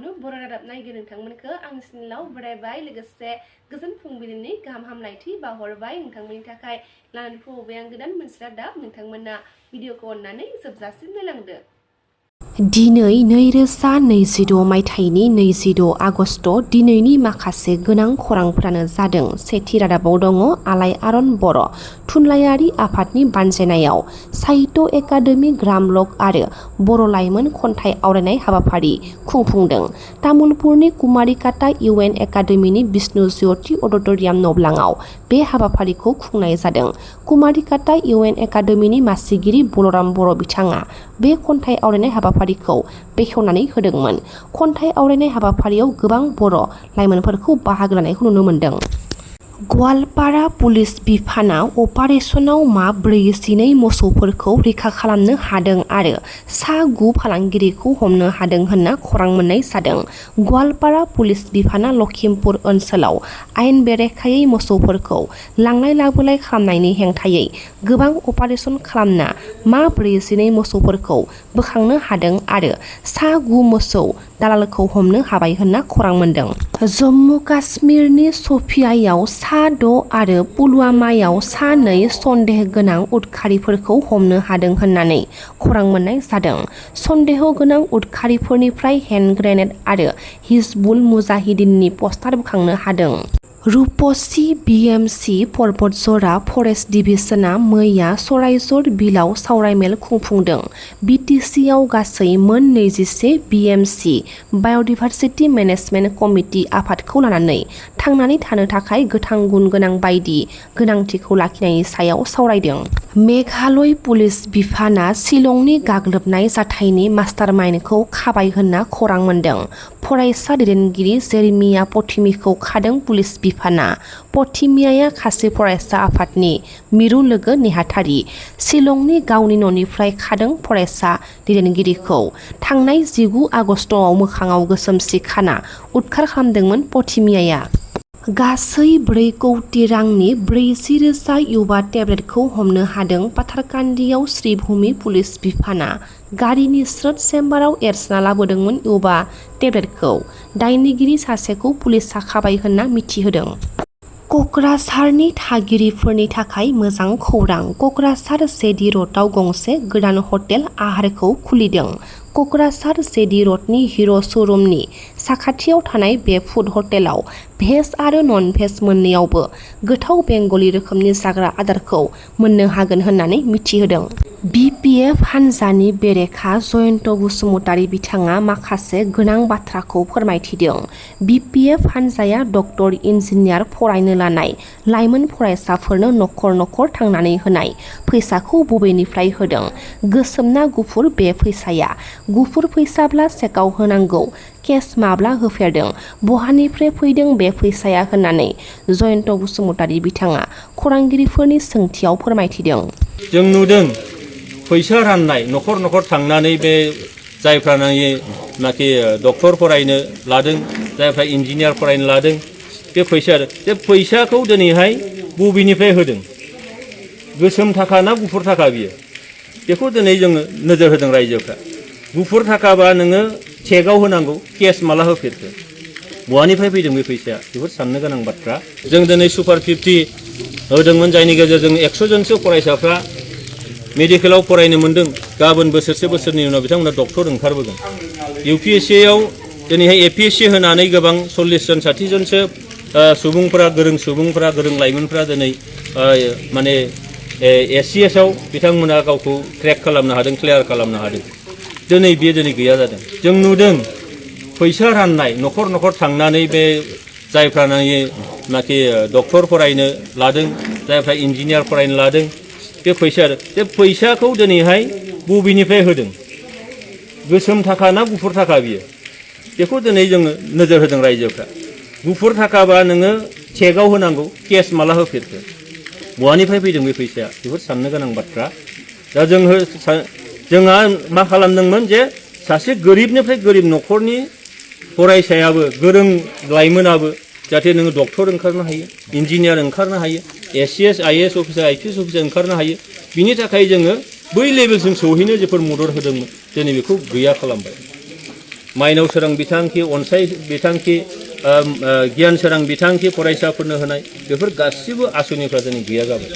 गिबियावनो बर' रादाब नायगिरि नोंथांमोनखौ आं चेनेलाव बरायबाय लोगोसे गोजोन फुंबिलिनि गाहाम हामलायथि बावहरबाय नोंथांमोननि थाखाय लानानै फैबाय आं गोदान मोनसे रादाब नोंथांमोना भिडिअखौ अननानै जोबजासिम नायलांदो। दिनै 2026 मायथाइनि 26 आगस्ट दिनैनि माखासे गोनां खौरांफोरानो जादों। सेथि रादाबाव दङ आलायारन बर' थुनलाइयारि आफादनि बानजायनायाव साहित्य एकाडेमि ग्रामलक आरो बर' लाइमोन खन्थाइ आवरायनाय हाबाफारि खुंफुंदों। तामुलपुरनि कुमारिकाटा इउएन एकाडेमिनि बिष्णु ज्योति अडिटरियाम नब्लाङाव बे हाबाफारिखौ खुंनाय जादों। कुमारिकाटा इउएन एकाडेमिनि मासिगिरि बलराम बर' बिथाङा बे खन्थाइ आवरायनाय हाबाफारिखौ बेखेवनानै होदोंमोन। खन्थाइ आवरायनाय हाबाफारियाव गोबां बर' लाइमोनफोरखौ बाहागो लानायखौ नुनो मोन्दों। गवालपारा पुलिस बिफाना अपारेशनाव मा 42 मोसौफोरखौ रैखा खालामनो हादों आरो सा 9 फालांगिरिखौ हमनो हादों होनना खौरां मोननाय जादों। गवालपारा पुलिस बिफाना लखिमपुर ओनसोलाव आयेन बेरेखायै मोसौफोरखौ लांलाय लाबोलाय खालामनायनि हेंथायै गोबां अपारेशन खालामना मा 42 मोसौफोरखौ बोखांनो हादों आरो सा 9 मोसौ दालालखौ हमनो हाबाय होनना खौरां मोन्दों। जम्मु काश्मीरनि सफियायाव सा 6 आरो पुलवामायाव सा 2 सन्देह गोनां उदखारिफोरखौ हमनो हादों होननानै खौरां मोननाय जादों। सन्देह गोनां उदखारिफोरनिफ्राय हेन्ड ग्रेनेड आरो हिजबुल मुजाहिदिननि पस्टार बोखांनो हादों। रुपसि बिएमसि पर्बतजरा फरेस्ट डिभिजनआ मैया सरायझर बिलआव सावरायमेल खुंफुंदों। बिटिसिआव गासै मोन 21 बिएमसि बाय'डाइभारसिटि मेनेजमेन्ट कमिटि आफादखौ लानानै थांनानै थानो थाखाय गोथां गुन गोनां बायदि गोनांथिखौ लाखिनायनि सायाव सावरायदों। मेघालय पुलिस बिफाना शिलंनि गाग्लोबनाय जाथायनि मास्टारमाइन्डखौ खाबाय होनना खौरां मोन्दों। फरायसा दैदेनगिरि जेरेमिया पथिमिखौ खादों पुलिस बिफाना। पथिमियाया खासि फरायसा आफादनि मिरु लोगो नेहाथारि। शिलंनि गावनि न'निफ्राय खादों फरायसा दैदेनगिरिखौ। थांनाय 19 आगस्टआव मोखाङाव गोसोम सि खाना उदखार खालामदोंमोन पथिमियाया। गासै 4 कौटि रांनि 40,000 युवा टेब्लेटखौ हमनो हादों पाथारकान्दियाव श्रीभूमि पुलिस बिफाना। गारिनि स्रोत चेम्बाराव एरसोना लाबोदोंमोन युवा टेब्लेटखौ। दायनिगिरि सासेखौ पुलिसआ खाबाय होनना मिथिहोदों। कक्राझारनि थागिरिफोरनि थाखाय मोजां खौरां। कक्राझार जेडि र'डआव गंसे गोदान हटेल आहारखौ खुलिदों। कक्राझार जेडि र'डनि हिर' श'रुमनि साखाथियाव थानाय बे फुड हटेलाव भेज आरो नन भेज मोन्नैयावबो गोथाव बेंगलि रोखोमनि जाग्रा आदारखौ मोननो हागोन होननानै मिथिहोदों। बिपिएफ हानजानि बेरेखा जयन्त बसुमतारी बिथाङा माखासे गोनां बाथ्राखौ फोरमायथिदों। बिपिएफ हानजाया डक्टर इन्जिनियार फरायनो लानाय लाइमोन फरायसाफोरनो नखर नखर थांनानै होनाय फैसाखौ बबेनिफ्राय होदों? गोसोम ना गुफुर बे फैसाया? गुफुर फैसाब्ला चेकआव होनांगौ। केस माब्ला होफेरदों? बहानिफ्राय फैदों बे फैसाया होननानै जयन्त बसुमतारी बिथाङा खौरांगिरिफोरनि सोंथियाव फोरमायथिदों। जों नुदों फैसा राननाय नखर नखर थांनानै बे जायफ्रानाखि डक्टर फरायनो लादों जायफ्रा इन्जिनियार फरायनो लादों बे फैसाखौ दिनैहाय बबेनिफ्राय होदों? गोसोम थाखा ना गुफुर थाखा बियो? बेखौ दिनै जोङो नोजोर होदों रायजोफ्रा। गुफुर थाखाबा नोङो चेकआव होनांगौ। केस माला होफेरखो? बहानिफ्राय फैदों बे फैसाया? बेफोर साननो गोनां बाथ्रा। जों दिनै सुपार 50 होदोंमोन जायनि गेजेरजों 100 जनसो फरायसाफ्रा मेडिकेलाव फरायनो मोन्दों। गाबोन बोसोरसे बोसोरनि उनाव बिथांमोना डक्टर ओंखारबोगोन। इउपिएससिआव दिनैहाय एपिएससि होनानै गोबां 40 जन 60 जनसो सुबुंफोरा गोरों लाइमोनफोरा दिनै माने एससिएसआव बिथांमोना गावखौ क्रेक खालामनो हादों, क्लियार खालामनो हादों। दिनै गैया जादों। जों नुदों फैसा राननाय नखर नखर थांनानै बे जायफ्रानाखि डक्टर फरायनो लादों जायफ्रा इन्जिनियार फरायनो लादों बे फैसाखौ दिनैहाय बबेनिफ्राय होदों? गोसोम थाखा ना गुफुर थाखा बियो? बेखौ दिनै जोङो नोजोर होदों रायजोफ्रा। गुफुर थाखाबा नोङो चेकआव होनांगौ। केस माला होफेरखो? बहानिफ्राय फैदों बे फैसाया? बेफोर साननो गोनां बाथ्रा। दा जोंहा मा खालामदोंमोन जे सासे गोरिबनिफ्राय गोरिब न'खरनि फरायसायाबो गोरों लाइमोनाबो जाहाथे नोङो डक्टर ओंखारनो हायो, इन्जिनियार ओंखारनो हायो, एससिएस आइएएस अफिसार आइपिएस अफिसार ओंखारनो हायो। बिनि थाखाय जोङो बै लेभेलसिम सौहैनो जेफोर मदद होदोंमोन दिनै बेखौ गैया खालामबाय। माइनाव सोरां बिथांखि अनसाय बिथांखि गियान सोरां बिथांखि फरायसाफोरनो होनाय बेफोर गासिबो आसनिफ्रा दिनै गैया जाबाय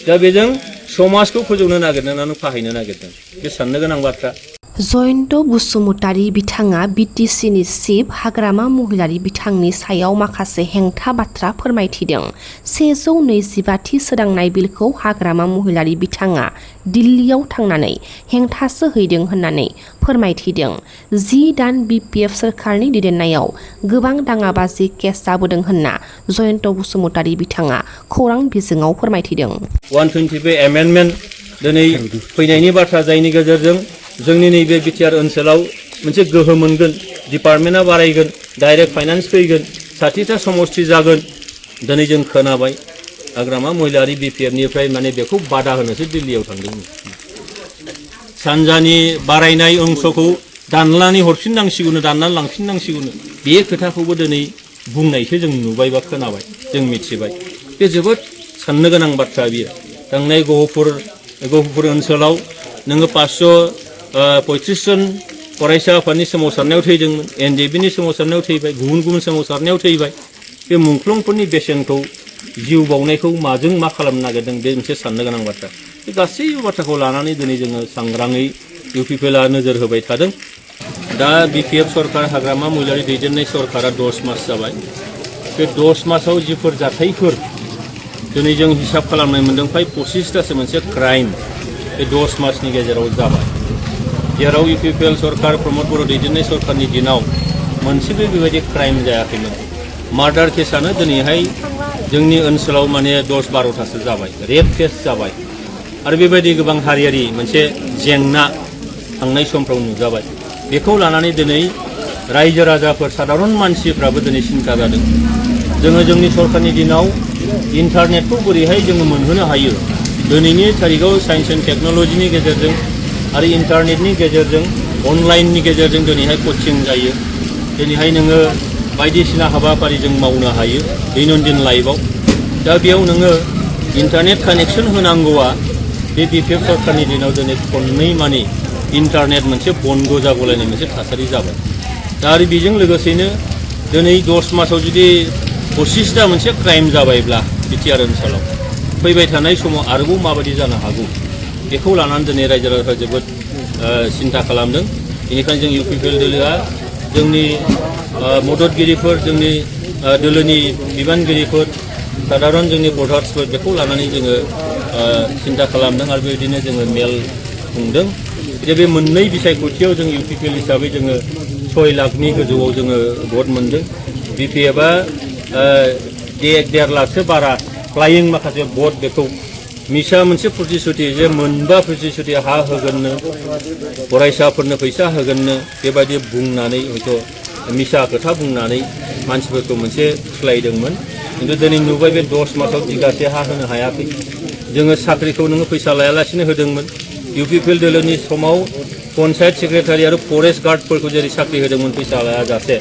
दा बेजों समाजखौ फोजौनो नागिरनानै फाहायनो नागिरदों बे साननो गोनां बाथ्रा जयन्त बसुमतारी बिथाङा बिटिसिनि चिफ हाग्रामा महिलारी बिथांनि सायाव माखासे हेंथा बाथ्रा फोरमायथिदों 125थि सोदांनाय बिलखौ हाग्रामा महिलारी बिथाङा दिल्लीयाव थांनानै हेंथासो हैदों होननानै फोरमायथिदों 10 दान बिपिएफ सोरखारनि दैदेननायाव गोबां दाङाबाजि केस जाबोदों होनना जयन्त बसुमतारी बिथाङा खौरां बिजोङाव फोरमायथिदों 125 एमेन्डमेन्ट दिनै फैनायनि बाथ्रा जायनि गेजेरजों जोंनि नैबे बिटिआर ओनसोलाव मोनसे गोहो मोनगोन डिपार्टमेन्टआ बारायगोन डाइरेक्ट फाइनान्स फैगोन 60टा समष्टि जागोन दिनै जों खोनाबाय हाग्रामा महिलारी बिपिएफनिफ्राय माने बेखौ बादा होनोसो दिल्लीयाव थांदोंमोन सानजानि बारायनाय अंशखौ दाननानै हरफिननांसिगौनो दाननानै लांफिननांसिगौनो बे खोथाखौबो दिनै बुंनायसो जों नुबाय बा खोनाबाय जों मिथिबाय बे जोबोद साननो गोनां बाथ्रा बियो थांनाय गहपुर ओनसोलाव नोङो 535 जन फरायसा आफादनि सोमावसारनायाव थैदोंमोन एनडिएफबिनि सोमावसारनायाव थैबाय गुबुन गुबुन सोमावसारनायाव थैबाय बे मुंख्लंफोरनि बेसेनखौ जिउ बावनायखौ माजों मा खालामनो नागिरदों बे मोनसे साननो गोनां बाथ्रा बे गासैबो बाथ्राखौ लानानै दिनै जोङो सांग्राङै इउपिपिएलआ नोजोर होबाय थादों दा बिपिएफ सरकार हाग्रामा महिलारी दैदेननाय सरकारा 10 मास जाबाय बे 10 मासाव जिफोर जाथायफोर दिनै जों हिसाब खालामनाय मोनदों फ्राय 25टासो मोनसे क्राइम बे 10 मासनि गेजेराव जाबाय जेराव इउपिपिएल सरकार प्रमद बर' दैदेननाय सरकारनि दिनाव मोनसेबो बेबायदि क्राइम जायाखैमोन मार्डार केसानो दिनैहाय जोंनि ओनसोलाव माने 10-12टासो जाबाय रेप केस जाबाय आरो बेबायदि गोबां हारियारि मोनसे जेंना थांनाय समफ्राव नुजाबाय बेखौ लानानै दिनै रायजो राजाफोर साधारन मानसिफ्राबो दिनै सिन्था जादों जोङो जोंनि सरकारनि दिनाव इन्टारनेटखौ बोरैहाय जोङो मोनहोनो हायो दिनैनि तारिखाव साइन्स एन्ड टेक्न'लजिनि गेजेरजों आरो इन्टारनेटनि गेजेरजों अनलाइननि गेजेरजों दिनैहाय कचिं जायो दिनैहाय नोङो बायदिसिना हाबाफारि जों मावनो हायो दैनन्दिन लाइफआव दा बेयाव नोङो इन्टारनेट कानेक्सन होनांगौआ बे बिपिएफ सरकारनि दिनाव दिनै खननै मानि इन्टारनेट मोनसे बन्द जागलायनाय मोनसे थासारि जाबाय दा आरो बेजों लोगोसेनो दिनै 10 मासाव जुदि 25टा मोनसे क्राइम जाबायब्ला बिटिआर ओनसोलाव फैबाय थानाय समाव आरोबाव माबायदि जानो हागौ बेखौ लानानै दिनै रायजो राजाफ्रा जोबोद सिन्था खालामदों बेनिखायनो जों इउपिपिएल दोलोआ जोंनि मददगिरिफोर जोंनि दोलोनि बिबानगिरिफोर साधारन जोंनि भटार्सफोर बेखौ लानानै जोङो सिन्था खालामदों आरो बेबायदिनो जोङो मेल खुंदों जे बे मोननै बिसायख'थियाव जों इउपिपिएल हिसाबै जोङो 6 लाखनि गोजौआव जोङो भट मोनदों बिपिएफआ 1.5 लाखसो बारा फ्लाइं माखासे भट बेखौ मिसा मोनसे प्रतिश्रुति जे मोनबा प्रतिश्रुति हा होगोननो फरायसाफोरनो फैसा होगोननो बेबायदि बुंनानै हयथ' मिसा खोथा बुंनानै मानसिफोरखौ मोनसे फुस्लायदोंमोन खिन्थु दिनै नुबाय बे 10 मासाव बिगासे हा होनो हायाखै जोङो साख्रिखौ नोङो फैसा लायालासिनो होदोंमोन इउपिपिएल दोलोनि समाव पन्चायत सेक्रेटारि आरो फरेस्ट गार्डफोरखौ जेरै साख्रि होदोंमोन फैसा लायाजासे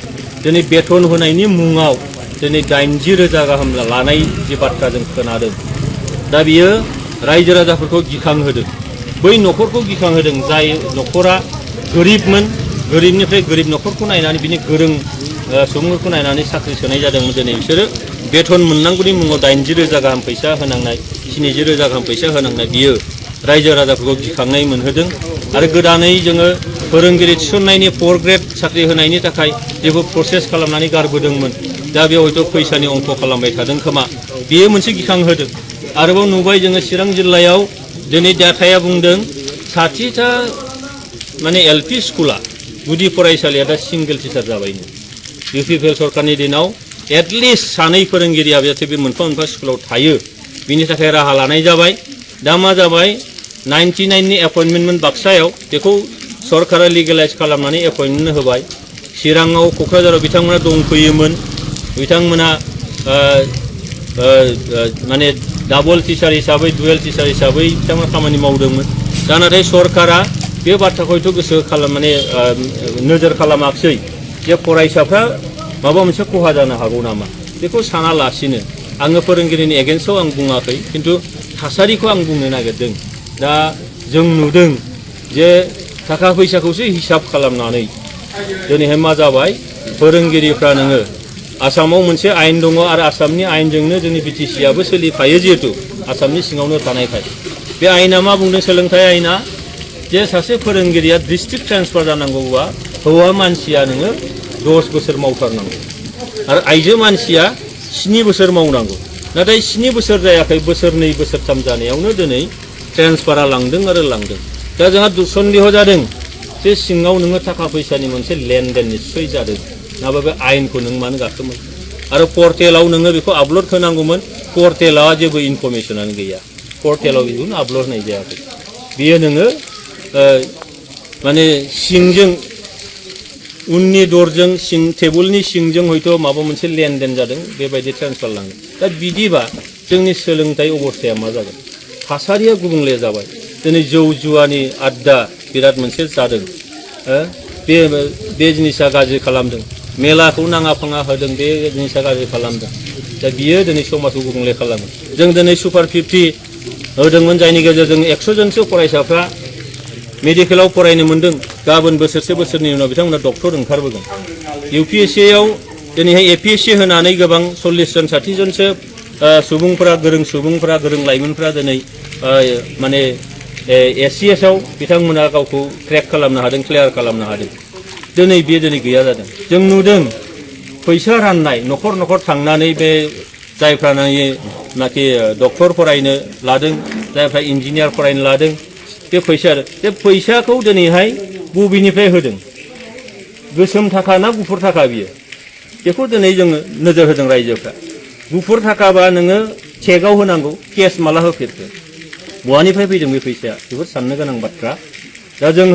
दिनै बेथन होनायनि मुङाव दिनै 80,000 गाहाम लानाय जे बाथ्रा जों खोनादों दा बियो रायजो राजाफोरखौ गिखांहोदों बै न'खरखौ गिखांहोदों जाय न'खरा गोरिबमोन गोरिबनिफ्राय गोरिब न'खरखौ नायनानै बिनि गोरों सुबुंफोरखौ नायनानै साख्रि सोनाय जादोंमोन दिनै बिसोरो बेथन मोननांगौनि मुङाव 80,000 गाहाम फैसा होनांनाय 70,000 गाहाम फैसा होनांनाय बियो रायजो राजाफोरखौ गिखांनाय मोनहोदों आरो गोदानै जोङो फोरोंगिरि थिसननायनि 4 ग्रेड साख्रि होनायनि थाखाय जेबो प्रसेस खालामनानै गारबोदोंमोन दा बेयाव हयथ' फैसानि अंक खालामबाय थादों खोमा बेयो मोनसे गिखांहोदों आरोबाव नुबाय जोङो चिरां जिल्लायाव दिनै डाटाया बुंदों 60टा माने एलपि स्कुला गुदि फरायसालिया दा सिंगेल टिचार जाबायनो इउपिपिएल सरकारनि दिनाव एटलिस्ट सानै फोरोंगिरिया जाहाथे बे मोनफा मोनफा स्कुलाव थायो बिनि थाखाय राहा लानाय जाबाय दा मा जाबाय 99नि एपइन्टमेन्टमोन बाक्सायाव बेखौ सरकारा लिगेलाइज खालामनानै एपइन्टमेन्ट होबाय चिराङाव क'क्राझाराव बिथांमोना दंफैयोमोन बिथांमोना माने डाबल टिचार हिसाबै डुवेल टिचार हिसाबै बिथांमोना खामानि मावदोंमोन दा नाथाय सरकारा बे बाथ्राखौ हयथ' गोसो खालाम माने नोजोर खालामाखिसै जे फरायसाफ्रा माबा मोनसे खहा जानो हागौ नामा बेखौ सानालासिनो आङो फोरोंगिरिनि एगेन्स्टआव आं बुङाखै खिन्थु थासारिखौ आं बुंनो नागिरदों दा जों नुदों जे थाखा फैसाखौसो हिसाब खालामनानै दिनैहाय मा जाबाय फोरोंगिरिफ्रा नोङो आसामाव मोनसे आयेन दङ आरो आसामनि आयेनजोंनो जोंनि बिटिसिआबो सोलिफायो जिहेतु आसामनि सिङावनो थानायखाय बे आयेना मा बुंदों सोलोंथाइ आयेना जे सासे फोरोंगिरिया डिस्ट्रिक्ट ट्रेन्सफार जानांगौबा हौवा मानसिया नोङो 10 बोसोर मावथारनांगौ आरो आइजो मानसिया 7 बोसोर मावनांगौ नाथाय 7 बोसोर जायाखै बोसोरनै बोसोरथाम जानायावनो दिनै ट्रेन्सफारा लांदों आरो लांदों दा जोंहा सन्देह जादों जे सिङाव नोङो थाखा फैसानि मोनसे लेनदेन निस्सय जादों नाबा बे आयेनखौ नों मानो गाखोमोन आरो पर्टेलाव नोङो बेखौ आपल'ड होनांगौमोन पर्टेलाव जेबो इनफरमेसनानो गैया पर्टेलाव बेखौनो आपल'ड होनाय जायाखै बियो नोङो माने सिंजों उननि दरजों सिं टेबुलनि सिंजों हयथ' माबा मोनसे लेनदेन जादों बेबायदि ट्रेन्सफार लाङो दा बिदिबा जोंनि सोलोंथाइ अबस्थाया मा जागोन थासारिया गुबुंले जाबाय दिनै जौ जुवानि आड्डा बिराद मोनसे जादों बे जिनिसा गाज्रि खालामदों मेलाखौ नाङा फाङा होदों बे जिनिसा गाज्रि खालामदों दा बियो दिनै समाजखौ गुबुंले खालामो जों दिनै सुपार 50 होदोंमोन जायनि गेजेरजों 100 जनसो फरायसाफ्रा मेडिकेलाव फरायनो मोन्दों गाबोन बोसोरसे बोसोरनि उनाव बिथांमोना डक्टर ओंखारबोगोन इउपिएससिआव दिनैहाय एपिएससि होनानै गोबां 40 जन 60 जनसो सुबुंफोरा गोरों लाइमोनफोरा दिनै माने एससिएसआव बिथांमोना गावखौ क्रेक खालामनो हादों क्लियार खालामनो हादों दिनै बियो दिनै गैया जादों जों नुदों फैसा राननाय न'खर न'खर थांनानै बे जायफ्रानाखि डक्टर फरायनो लादों जायफ्रा इन्जिनियार फरायनो लादों बे फैसाखौ दिनैहाय बबेनिफ्राय होदों गोसोम थाखा ना गुफुर थाखा बियो बेखौ दिनै जोङो नोजोर होदों रायजोफ्रा गुफुर थाखाबा नोङो चेकआव होनांगौ केस माला होफेरखो बहानिफ्राय फैदों बे फैसाया बेफोर साननो गोनां बाथ्रा दा जों